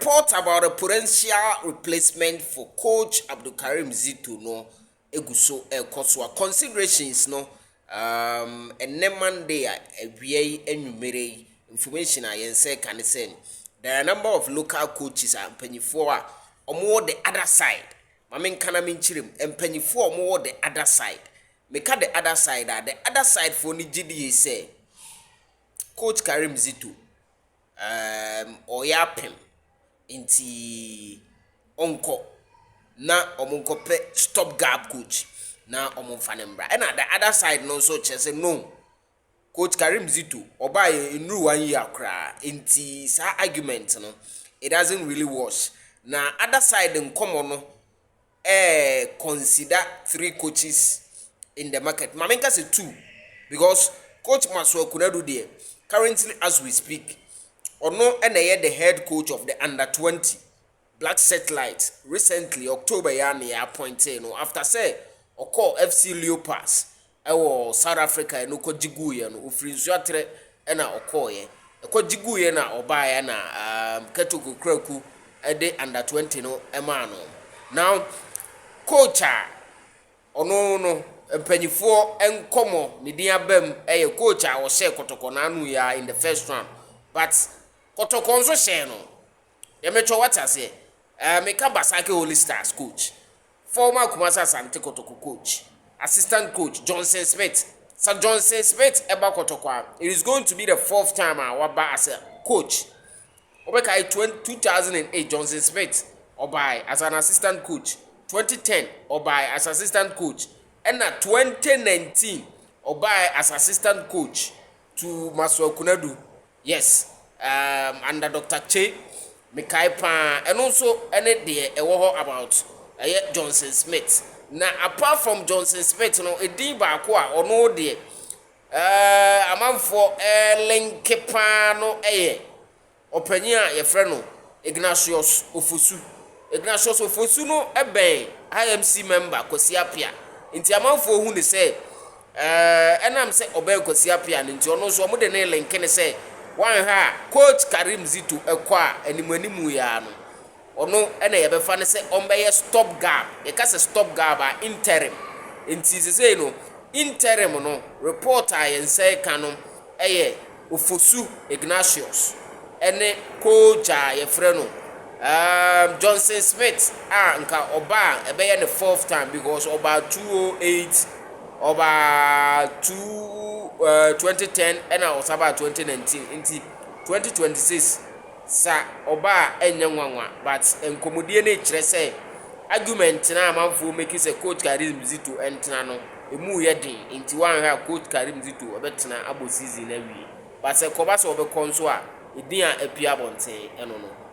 Report about a potential replacement for Coach Abdulkarim Zito no egu so ɛrekɔ so a considerations no ɛnɛ Monday a awia yi anwummerɛ yi, information a yɛn nsa ka ne sɛ there are a number of local coaches a mpanyinfoɔ a wɔwɔ the other side. Maame, nka na menkyerɛ mu, mpanyinfoɔ a wɔwɔ the other side. Meka the other side a, the other side foɔ no gye die sɛ Coach Karim Zito ɔyɛ apem nti ɔnkɔ na wɔn nkɔpɛ stop gap coach na wɔn mfa ne mbra. Ɛna the other side no nso kyerɛ sɛ no, Coach Karim Zito ɔbaa yɛ nnuru one year koraa, nti saa argument no, it doesn't really wash. Na other side nkɔmɔ no consider three coaches in the market. Maame, nka sɛ two, because Coach Maxwell Konadu deɛ, currently as we speak, ɔno ɛna ɛyɛ the head coach of the under 20 Black Satellite. Recently, October yɛ a na yɛ appointed no after sɛ ɔkɔɔ FC Leopards ɛwɔ South Africa. Ɛno kɔgye guiɛ no, ofiri Nsuatrɛ ɛna ɔkɔɔyɛ ɛkɔgye guiɛ na ɔbaeɛ na Kurt Okraku ɛde under 20 no ɛmaa no. Now, coach a ɔno no mpanyinfoɔ nkɔmɔ ne din aba mu ɛyɛ coach a ɔhyɛ Kɔtɔkɔ n'ano yi in the first round, but Kɔtɔkɔ nso hyɛɛ no yɛmɛtwɛ wate aseɛ. Meka Basake Holy Stars coach, former Kumasi Asante Kɔtɔkɔ coach, assistant coach Johnson Smith. Sir Johnson Smith ɛba Kɔtɔkɔ a, it is going to be the fourth time a waba as a coach. Wɔbɛka 2008, Johnson Smith ɔbae as an assistant coach, 2010 ɔbae as assistant coach, ɛna 2019 ɔbae as assistant coach to Maxwell Konadu, yes, under Dr Che. Mekae paa. Ɛno nso ɛne deɛ ɛwɔ hɔ about ɛyɛ Johnson Smith. Na apart from Johnson Smith no, edin baako a ɔno deɛ amanfoɔ ɛɛlink paa no ɛyɛ ɔpanyin a yɛfrɛ no Ignatius Ofosu. Ignatius Ofosu no ɛbɛn IMC member Kwasi Appiah, nti amanfoɔ hu ne sɛ ɛnam sɛ ɔbɛn Kwasi Appiah no nti, ɔno nso wɔn de ne link ne sɛ wɔanhwɛ a Coach Karim Zito ɛkɔ a, anim anim yaa no, ɔno ɛna yɛbɛfa no sɛ ɔmbɛyɛ stop gap. Yɛka sɛ stop gap a, interim. Nti sesei no, interim no, report a yɛn nsa ka no ɛyɛ Ofosu Ignatius ɛne coach a yɛfrɛ no Johnson Smith a nka ɔbaa ɛbɛyɛ ne fourth time, because ɔbaa 208, ɔbaa 2 2010, ɛna ɔsaba 2019. Nti 2026 sa ɔbaa, ɛnyɛ nwanwa, but nkɔmmɔdie no kyerɛ sɛ argument na amanfoɔ make sɛ Coach Karim Zito ɛntena no emu yɛ den. Nti wanhwɛ a, Coach Karim Zito ɔbɛtena abɔ season awie, but sɛ kɔba sɛ ɔbɛkɔ nso a, edin a apue abɔnten ɛno no.